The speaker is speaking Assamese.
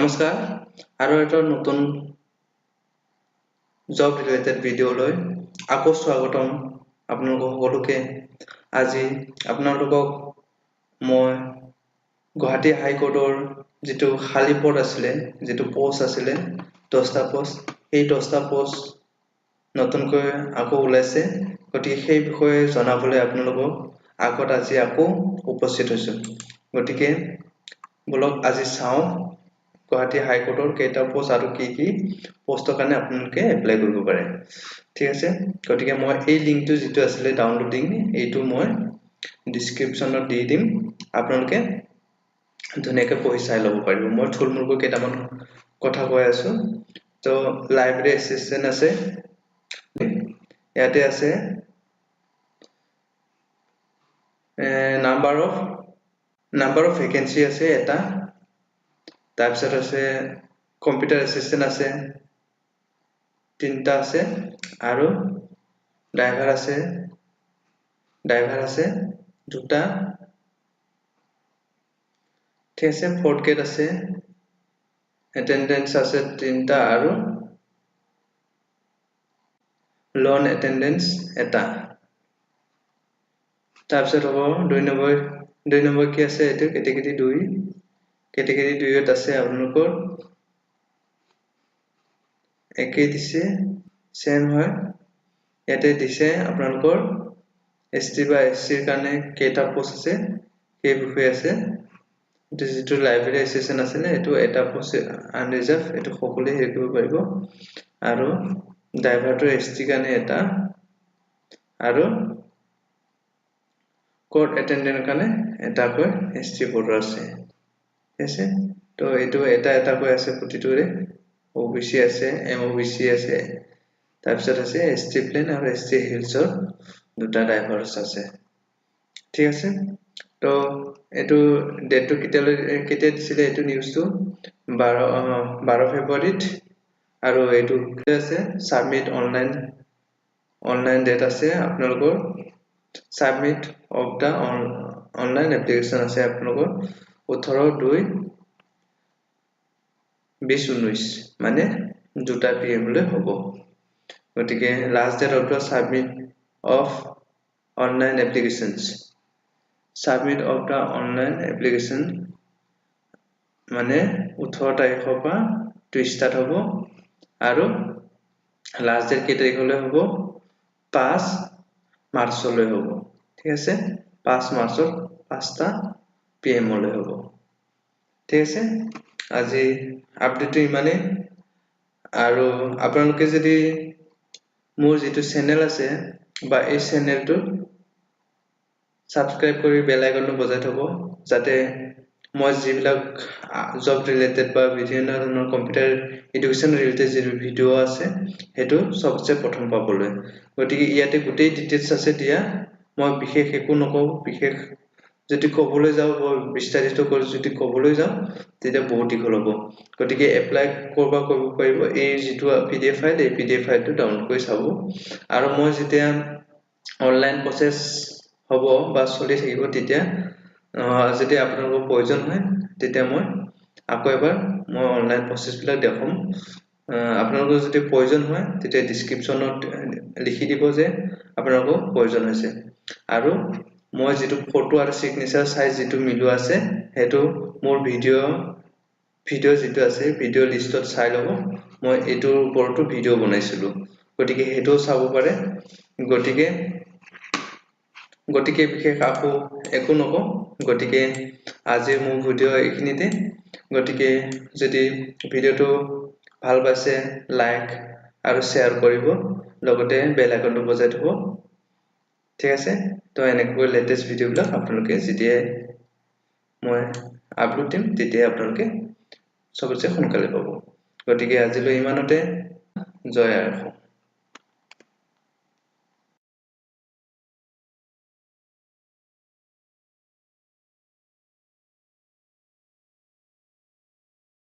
নমস্কাৰ, আৰু এটা নতুন জব ৰিলেটেড ভিডিঅ'লৈ আকৌ স্বাগতম আপোনালোকক সকলোকে। আজি আপোনালোকক মই গুৱাহাটী হাইকোৰ্টৰ যিটো খালী পদ আছিলে, যিটো পষ্ট আছিলে, 10টা পষ্ট, সেই 10টা পষ্ট নতুনকৈ আকৌ ওলাইছে। গতিকে সেই বিষয়ে জনাবলৈ আপোনালোকক আগত আজি আকৌ উপস্থিত হৈছোঁ। গতিকে ব'লক, আজি চাওঁ গুৱাহাটী হাইকোৰ্টৰ কেইটা পষ্ট আৰু কি কি পষ্টৰ কাৰণে আপোনালোকে এপ্লাই কৰিব পাৰে। ঠিক আছে। গতিকে মই এই লিংকটো যিটো আছিলে ডাউনলোডিং, এইটো মই ডিছক্ৰিপশ্যনত দি দিম। আপোনালোকে ধুনীয়াকৈ পঢ়ি চাই ল'ব পাৰিব। মই থুলমূলকৈ কেইটামান কথা কৈ আছোঁ। তো লাইব্ৰেৰী এছিষ্টেণ্ট আছে, ইয়াতে আছে নাম্বাৰ অফ ভেকেঞ্চি আছে এটা। তাৰপিছত আছে কম্পিউটাৰ এছিষ্টেণ্ট আছে, তিনিটা আছে আৰু ড্ৰাইভাৰ আছে দুটা। ঠিক আছে। ফ'ৰ্থ গ্ৰেড আছে, এটেণ্ডেণ্ট আছে তিনিটা আৰু লন এটেণ্ডেণ্ট এটা। তাৰপিছত হ'ব দুই নম্বৰ। দুই নম্বৰ কি আছে? এইটো কেটেগৰী দুই। কেটেগৰী দুইত আছে আপোনালোকৰ একেই দিছে, চেম হয়। ইয়াতে দিছে আপোনালোকৰ এছ টি বা এছ চিৰ কাৰণে কেইটা পোষ্ট আছে, সেই বিষয়ে আছে। এইটো যিটো লাইব্ৰেৰী এছিষ্টেণ্ট আছিলে, এইটো এটা পোষ্ট আনৰিজাৰ্ভ, এইটো সকলোৱে হেৰি কৰিব পাৰিব। আৰু ড্ৰাইভাৰটো এছ টিৰ কাৰণে এটা আৰু কোৰ্ট এটেণ্ডেণ্টৰ কাৰণে এটাকৈ এছ টি ভোটাৰ আছে। ঠিক আছে। তো এইটো এটা এটাকৈ আছে প্ৰতিটোৰে। অ' বি চি আছে, এম অ' বি চি আছে, তাৰপিছত আছে এছ টি প্লেন আৰু এছ টি হিলছৰ দুটা ড্ৰাইভাৰ্ছ আছে। ঠিক আছে। তো এইটো ডেটটো কেতিয়ালৈ, কেতিয়া দিছিলে এইটো নিউজটো? 12 ফেব্ৰুৱাৰীত। আৰু এইটো আছে ছাবমিট অনলাইন ডেট আছে আপোনালোকৰ, submit of the online application আছে আপোনালোকৰ 18/2/2019, মানে 2টা পি এমলৈ হ'ব। গতিকে last date of the submit of online applications, submit of the online application মানে 18 তাৰিখৰ পৰা ষ্টাৰ্ট হ'ব আৰু লাষ্ট ডেট কেই তাৰিখলৈ হ'ব? 5 মাৰ্চলৈ হ'ব। ঠিক আছে। 5 মাৰ্চত 5টা পি এমলৈ হ'ব। ঠিক আছে। আজি আপডেটটো ইমানেই। আৰু আপোনালোকে যদি মোৰ যিটো চেনেল আছে বা এই চেনেলটো ছাবস্ক্ৰাইব কৰি বেল আইকনটো বজাই থ'ব, যাতে মই যিবিলাক জব ৰিলেটেড বা বিভিন্ন ধৰণৰ কম্পিউটাৰ এডুকেশ্যন ৰিলেটেড যিটো ভিডিঅ' আছে, সেইটো চবচে প্ৰথম পাবলৈ। গতিকে ইয়াতে গোটেই ডিটেইলছ আছে দিয়া। মই বিশেষ একো নকওঁ। বিশেষ যদি ক'বলৈ যাওঁ, বৰ বিস্তাৰিত কৰি যদি ক'বলৈ যাওঁ, তেতিয়া বহুত দীঘল হ'ব। গতিকে এপ্লাই ক'ৰবাত কৰিব পাৰিব, এই যিটো পিডিএফ ফাইল, এই পিডিএফ ফাইলটো ডাউনলোড কৰি চাব। আৰু মই যেতিয়া অনলাইন প্ৰচেছ হ'ব বা চলি থাকিব, তেতিয়া যদি আপোনালোকৰ প্ৰয়োজন হয়, তেতিয়া মই আকৌ এবাৰ মই অনলাইন প্ৰচেছবিলাক দেখুৱাম। আপোনালোকৰ যদি প্ৰয়োজন হয়, তেতিয়া ডিছক্ৰিপশ্যনত লিখি দিব যে আপোনালোকক প্ৰয়োজন হৈছে। আৰু মই যিটো ফটো আৰু চিগনেচাৰ চাইজ যিটো মিলোৱা আছে, সেইটো মোৰ ভিডিঅ' যিটো আছে, ভিডিঅ' লিষ্টত চাই ল'ব। মই এইটোৰ ওপৰতো ভিডিঅ' বনাইছিলোঁ, গতিকে সেইটোও চাব পাৰে। গতিকে বিশেষ আকৌ একো নকওঁ। গতিকে আজিৰ মোৰ ভিডিঅ' এইখিনিতে। গতিকে যদি ভিডিঅ'টো ভাল পাইছে, লাইক আৰু শ্বেয়াৰ কৰিব, লগতে বেল আইকনটো বজাই থ'ব। ঠিক আছে। তো এনেকৈ লেটেষ্ট ভিডিঅ'বিলাক আপোনালোকে যেতিয়াই মই আপলোড দিম, তেতিয়াই আপোনালোকে চবতছে সোনকালে পাব। গতিকে আজিলৈ ইমানতে। জয় আই অসম।